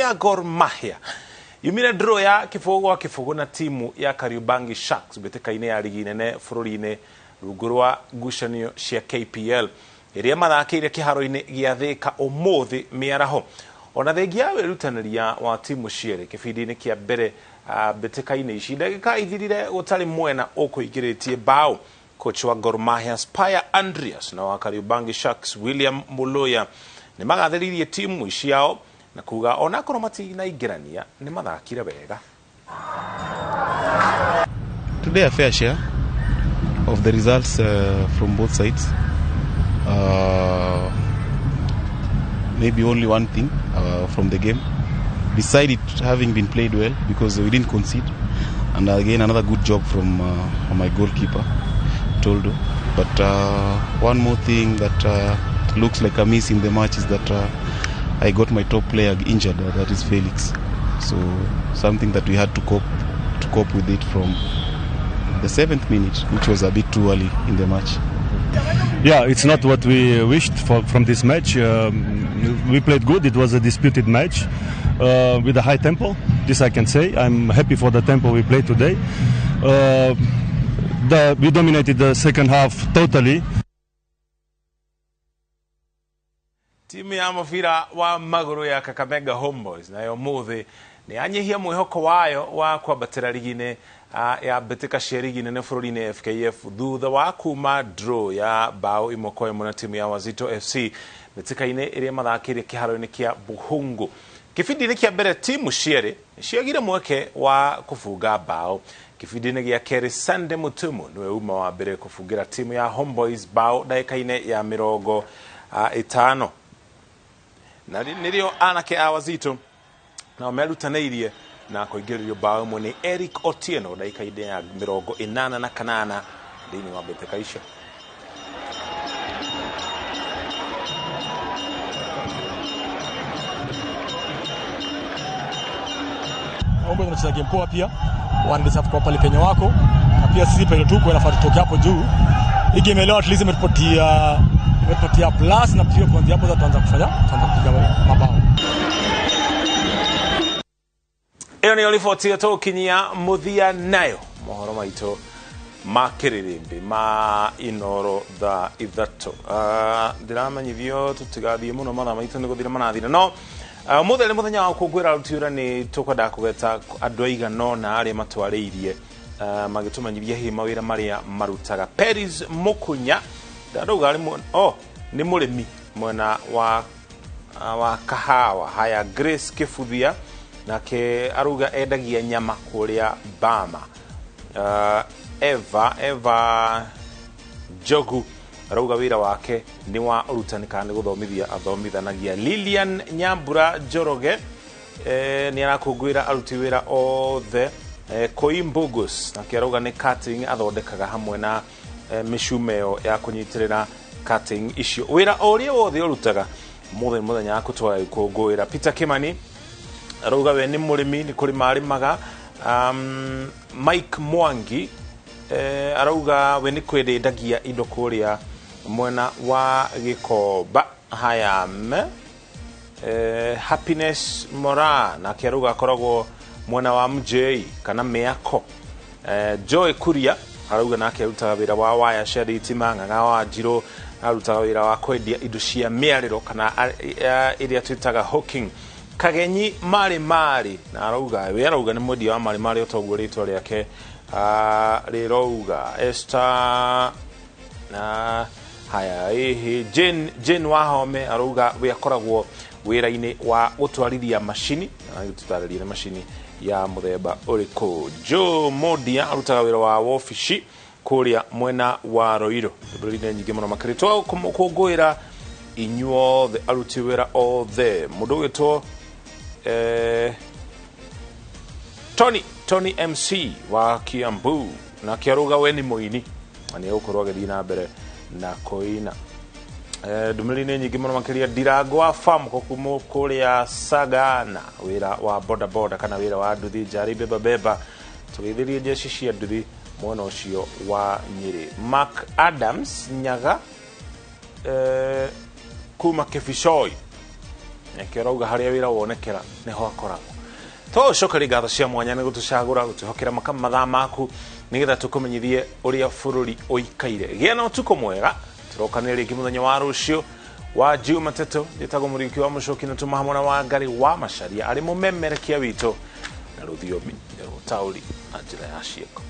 Ya Gor Mahia yumire draw ya kĩbũgũ gwa kĩbũgũ na timu ya Kariobangi Sharks mbĩtĩka-inĩ ya rigi nene bũrũri-inĩ rungu rwa ngucanio cia KPL ĩrĩa mathakĩire kĩharo-inĩ gĩa Thĩka ũmũthĩ mĩaraho. Ona thengia ya wĩrutanĩria wa timu cierĩ kĩbindi-inĩ kĩa mbere mbĩtĩka-inĩ ici, ndagĩka ithirire gũtarĩ mwena ũkũingĩrĩtie bao. Coach wa Gor Mahia Spire Andreas na wa Kariobangi Sharks William Muluya nĩ magathĩrĩirie timu ciao na kuga onakorwo matinaingĩrania nĩ mathakire wega. Today a fair share of the results from both sides. Maybe only one thing from the game, beside it having been played well, because we didn't concede, and again another good job from my goalkeeper Toldo. But one more thing that looks like a miss in the match is that I got my top player injured, that is Felix. So something that we had to cope with it from the 7th minute, which was a bit too early in the match. Yeah, it's not what we wished for from this match. We played good. It was a disputed match with a high tempo. This I can say. I'm happy for the tempo we played today. We dominated the second half totally. Timu ya mũbira wa magũrũ ya Kakamega Homeboys nayo ũmũthĩ nĩ yanyihia mwĩhoko wayo wa kwambatĩra rigi-inĩ ya mbĩtĩka cia rigi nene bũrũri-inĩ FKF thutha wa kuma draw ya bao 1-1 na timu ya Wazito FC mbĩtĩka-inĩ ĩrĩa mathakĩire kĩharo-inĩ kĩa Buhungu. Kĩbindi-inĩ kĩa mbere timu cierĩ ciagire mweke wa kũbunga bao. Kĩbindi-inĩ gĩa kerĩ Sande Mutumu nĩwe uma wa mbere kũbungĩra timu ya Homeboys bao ndagĩka-inĩ ya 50. Na nĩrĩo anake a Wazito nao merutanĩirie na kũingĩrĩrio bao ĩmwe nĩ Eric Otieno ndagĩka-inĩ ya 88 thĩinĩ wa mbĩtĩka icio. Homeboys wanacheza game poa pia, wanadeserve kwa pale penye wako, na pia sisi pale tuko inafaa tutoke hapo juu. Hii game leo at least imetupatia plus, na pia kuanzia hapo tutaanza kufanya, tutaanza kupiga mabao. Ĩyo nĩyo riboti ĩyo tũgũkinyia mũthia nayo mohoro maitũ ma kĩrĩrĩmbĩ ma Inoro thaa 3. Ndĩramenyithio tũtigathiĩ mũno mathaa maitũ nĩ gũthira marathira, no ũmũthĩ nĩ mũthenya wa gũkũngũĩra aruti wĩra, nĩ tũkwendaga kũgweta andũ aigana ũna arĩa matwarĩirie magĩtũmenyithia hihi mawĩra marĩa marutaga. Peris Mukunya ndauga arĩ nĩ mũrĩmi mwena wa kahawa. Haya, Grace Kĩbuthia nake aruga endagia nyama kũrĩa Bama. Eva Njogu arauga wĩra wake nĩ wa ũrutani kana nĩ gũthomithia athomithanagia. Lilian Nyambura Njoroge nĩ arakũngũĩra aruti wĩra othe. Koi Mbugus nake arauga nĩ cutting athondekaga hamwe na mĩcume ĩyo ya kũnyitĩrĩra cutting icio. Wĩra o ũrĩa wothe ũrutaga mũthenya mũthenya wa kũtwara gũkũngũĩra. Peter Kimani arauga we nĩ mũrĩmi, nĩ kũrĩma arĩmaga. Mike Mwangi arauga we nĩ kwendagia indo kũrĩa mwena wa Gĩkomba. Haya, Happiness Mora nake arauga akoragwo mwena wa MJ kana Mĩako. Joy Kuria arauga nake arutaga wĩra wa waya cia thitima. Ng'ang'a wa Njirũ arutaga wĩra wa kwendia indo cia mĩarĩro kana ĩrĩa twĩtaga hawking. Kagenyi Marĩ Marĩ na arauga we arauga nĩ mwendia wa Marĩ Marĩ otoguo rĩtwa rĩake rĩrauga. Esther na haya ĩhĩ Jane Wahome arauga we akoragwo wĩra-inĩ wa gũtwarithia macini, na gũtũtarĩria nĩ macini ya mũthemba ũrĩkũ. Joe Modia arutaga wĩra wa wobici kũrĩa mwena wa Roiro. Ndũmĩrĩri nyingĩ mũno makĩria twakũngũĩra inyuothe aruti wĩra othe. Mũndũ ũgwĩtwo Tony MC wa Kiambu nake arauga we nĩ mũini na nĩ egũkorwo agĩthiĩ na mbere na kũina. Ndũmĩrĩri nĩ nyingĩ mũno makĩria. Ndirango wa farm kuma kũrĩa Sagana, wĩra wa boda boda kana wĩra wa nduthi njari beba beba, tũgeithĩrie jeshi cia nduthi mwena ũcio wa Nyĩrĩ. Mark Adams Nyaga kuma Kĩbicoi Nĩkĩo ũrauga harĩa wĩra wonekera nĩho akoragwo. Tũgũcokeria ngatho cia mwanya nĩ gũtũcagũra gũtwĩhokera mathaa maku nĩgetha tũkũmenyithie ũrĩa bũrũri ũikaire. Gĩa na ũtukũ mwega, tũrokanĩre rĩngĩ mũthenya wa rũciũ wa Jumatatũ. Njĩtagwo Mũriũki wa Mũcoki na tuma hamwe na Wangari wa Macharia arĩ mũmemerekia witũ na rũthiomi rũtaũri na njĩra ya ciĩko.